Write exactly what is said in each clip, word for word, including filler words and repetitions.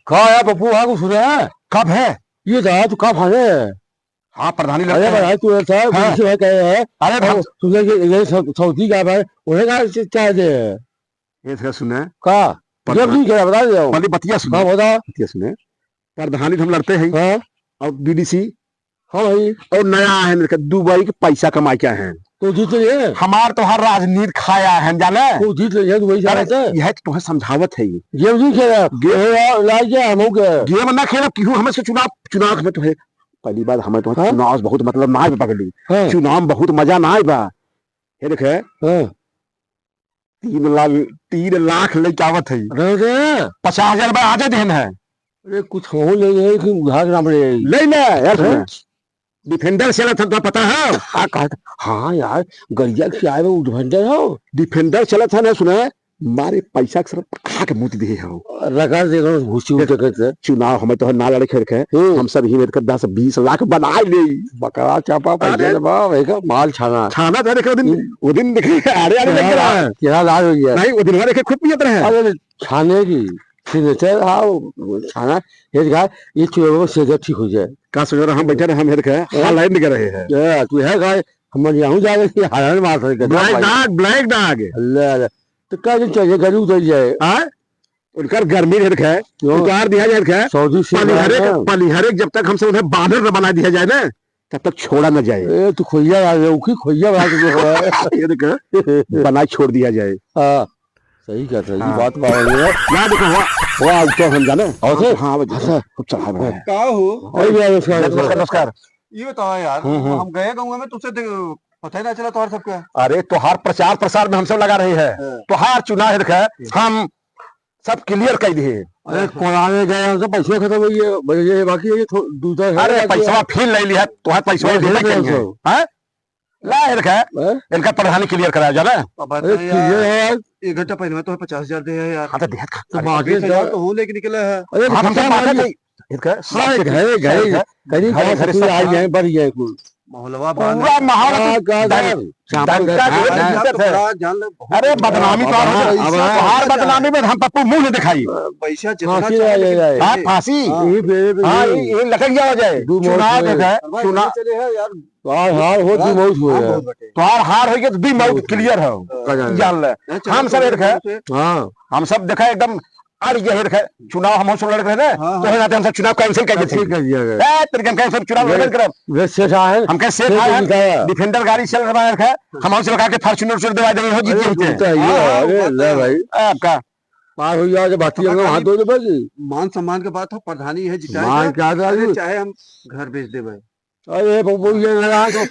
का है पप्पू, हाँ, कुछ सुने है? कब है? ये तो है, तू कब है? हाँ, प्रधानी अरे लड़ते हैं। भाई, तू ऐसा है, हाँ। बीच में कहे है। अरे और भाई। तुझे ये, ये सौ-, सौती का भाई, उन्हें का च-, चाह दे। ये तो सुने। का? प्रधान-, जब नहीं कहे, बता दे। पहले बतिया सुने। हाँ, बता। बतिया सुने। प्रधानी तो हम लड़ते हैं। हाँ। और बीडीसी। हाँ भाई। और नया है, इनका दुबई के पैसा कमाई क्या है? तो जीत रही है। हमार तो हर राजनीति खाया है, जाने? तो जीत रही है, दुबई से अरे, आते हैं। यह तो तुम्हें समझावत है ये। गेम नहीं खेला। गे- खेला, लाइक है, हम हो गए। गेम ना खेला, क्यों हमें से चुनाव, चुनाव में तो है। पहली बार हमें तो हाँ? चुनाव से बहुत मतलब ना आए बा पगली। हाँ। चुनाव में बहुत मजा ना आए बा। ये देखे। हाँ। तीन लाख, तीन लाख लेके आवत है। अरे रे। पचास हजार रुपया आजे देन है। अरे कुछ हो ले ले कि उधार ना पड़े। ले ले, यार हैं? सुन। Defender चलत है, तो पता है? हाँ, कहा था। हाँ यार, गरिया के आए वो Defender हो। Defender चलत है ना, सुने, मारे पैसा के सर खा के मुत दिए हो। रगड़ दे रहा हूँ, घुसी देख, उठ के। चुनाव हमें तो ना लड़े खेल के, हम्म। हम सब ही मिलकर दस बीस लाख बना ले। बकरा चापा पैसा अरे। जमा, वही का माल छाना। छाना था, देखे वो दिन, हम्म। वो दिन देखे, अरे, अरे, लग रहा है। तेरा लाल हो गया। नहीं, वो दिन देखे खुद पियत रहे। अरे, छाने की, signature, हाँ, वो छाना, ये दिखा, ये चुनाव में signature ठीक हो जाए। का सोच रहा, हम बैठे रहे, हम हेर के, हाँ। हालैंड के रहे हैं। ए, तू है का, हम यहाँ जा रहे हैं, हालैंड मार रहे हैं, Black Dog, Black Dog। अल्लाह, अल्लाह। तो का दिन चाहिए, गर्मी उतर जाए। हाँ? उनकर गर्मी हेर के, क्यों? उतार दिया जाए हेर के, सऊदी से पलिहरे के, हाँ। पलिहरे के जब तक हमसे उन्हें बानर न बना दिया जाए ना, तब तक छोड़ा न जाए। ए, तू खोइया आ गया, उखी खोइया बना के जो है। ये देखो, बनाए छोड़ दिया जाए। हाँ, सही कहत है, ये हाँ। बात मार रही है। ना देखो, हुआ, हुआ, अब तो हम जाने। और से? हाँ, वो अच्छा। खूब चढ़ा हुआ है। का हो? अरे, भैया, नमस्कार, नमस्कार, नमस्कार। नमस्कार। ये बताओ यार, हम्म, हम्म। हम गए गाँव में, तुमसे देख-, पता ही ना चला तोहार सबका। अरे, तोहार प्रचार प्रसार में हम सब लगा रहे हैं। हाँ। तोहार चुनाव हेर के, हम सब clear कर दिए। अरे, कोराने गए हैं, तो पैसा खत्म हो गया, बस ये बाकी है, थो-, दूसरा है, अरे, बाकी है। पैसवा फिर ले लिया, तोहार पैसवा अरे, फिर ले दे लिया। हैं? ला, इनका, हैं? इनका प्रधानी clear कराया जाए ना। अब अरे, बताइए clear यार, है यार। एक घंटा पहले में तो पचास हजार दे है यार। हाँ, तो देहत खा, तो अरे, बाकी बीस हजार तो हो लेके निकला है। अरे, हाँ, तो हमसे खत्म बात हो गया। है। इनका हाँ, सब घरे, घरे, सब करीब घरे, बात घरे, सुनी सब आई है, बढ़ गया कुल। मोहल्ला पूरा बांध है। माहौल हाँ, की का डं-, जान? चापा डंका का जो है, जान? इज्जत है। बड़ा जान ले, बहुत अरे, बड़ा। बदनामी तो अब और हाँ, अब हाँ। बाहर बदनामी में हम पप्पू मुंह नहीं दिखाई। पैसा जितना हाँ, चाहिए, लेकिन हाँ, फांसी। हाँ। ये, ये, ये, हाँ, ये ये, ये लटक जावा जाए। दो मौत चुनाव हुए। देखा है, अरे भाई, चुनाव। चले हैं यार। हार, हार हो, हाँ, दो मौत हुए हाँ, हैं। बहुत बटे। तो हार, हार हो गया तो दो मौत दो मौत clear है। हाँ। जान ले। हाँ, चलो, हम सब चलो, एक है। चलो, हाँ। हम सब देखा एकदम अड़ गया है, चुनाव हम सब लड़ रहे थे, हाँ, तो हाँ। है नाते हम सब चुनाव cancel कर देते cancel हैं। कर दिया गया। ए, तेरे हम cancel चुनाव वे, लड़ कर। वे सेठ आए, हम कहे, सेठ सेठ आए, निकाला। Defender गाड़ी चल रहा है, हम हमसे लगा के Fortuner उर्चुनर दिवा देंगे, हो जीत अरे, जीते हैं। बोलता है ये, हाँ, हाँ, अरे, बात ले है। भाई। ए, आपका। पार हो जाओ, जब बात अपना हम हाथ खाली धो दे भाई। मान सम्मान के बात हो, प्रधानी है, जिताए मान जाए, क्या था अरे, जी? चाहे हम घर बेच दे भाई। अरे, बबू, ये लगा तो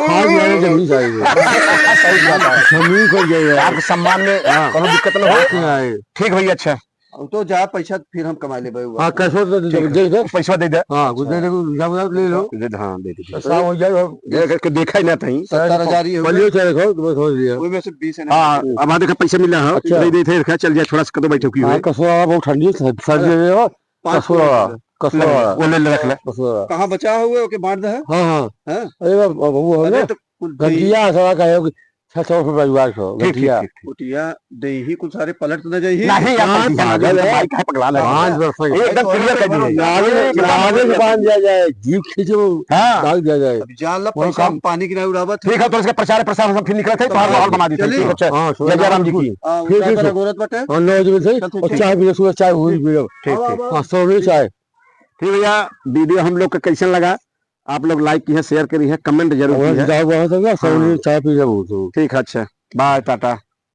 खा गया है जमीन सारी। सही बात है। जमीन खो गया है। आपके सम्मान में हाँ। कोनो दिक्कत न हो। हाँ, है। ठीक भैया, अच्छा। अब तो जा, पैसा फिर हम कमा लेबे। हाँ, कैसे तो दे दे, ठीक है। दे दे। पैसा दे दे। हाँ, कुछ दे दे, कुछ हिसाब उताब ले लो। दे दे, हाँ, दे दे। पैसा हो जाए, अब दे दे, देखा ही ना तहीं। सत्तर हजार ही हो गए। पलियो चाहे रखो, तुम्हें समझ लिया। वही में से बीस है ना। हाँ, अब आधे का पैसा मिला है, अच्छा। दे दे, थे रखा, चल जाए, थोड़ा सा कदम बैठो की हाँ, हुए। कसवा बहुत ठंडी है, सर्दी है, और पाँच सौ कसवा, रुपया। कसवा। ले, वो ले, ले, रख ले। कसवा। कहाँ बचा हुआ है, ओके बांट दे है। हाँ, हाँ। हाँ? अरे, अब, अब वो है अरे, ना, तो कुल गठिया सवा का है, छह सौ रुपये परिवार को, ठीक, ठीक, गठिया। ठीक, ठीक। कुटिया दे ही कुल सारे पलट न जाई। नहीं, यार, हाँ, पलटिया ना पागल जाए, है। भाई, काहे पगला है? पाँच वर्ष हो गए। एकदम clear कर दिए। नारे, नारे से बांध दिया जाए, जीप खींचो, हाँ। डाल दिया जाए। अब जान ला, वहाँ पैसा काम पानी की ना उड़ावत है। ठीक है, तो इसका प्रचार प्रसार हम फिर निकलते हैं, तो हाँ, माहौल बना देते हैं। चलिए। ठीक है, अच्छा। हाँ, जय जय राम जी की। हाँ, ठीक, उठा ठीक, कर ठीक। गोरत बटे। हाँ, नौ बजे से, चल, चल, और ठीक। चाय पी ले, सुबह चाय वही पी लो। ठीक, ठीक। हाँ, सवेरे चाय। ठीक भैया, video हम लोग का कैसन लगा? आप लोग like किहे, share करिहे, comment जरूर और किहे। जाओ, बहुत हो गया, सवेरे हाँ। चाय पी ले, बहुत हो। ठीक है, अच्छा, bye, टाटा।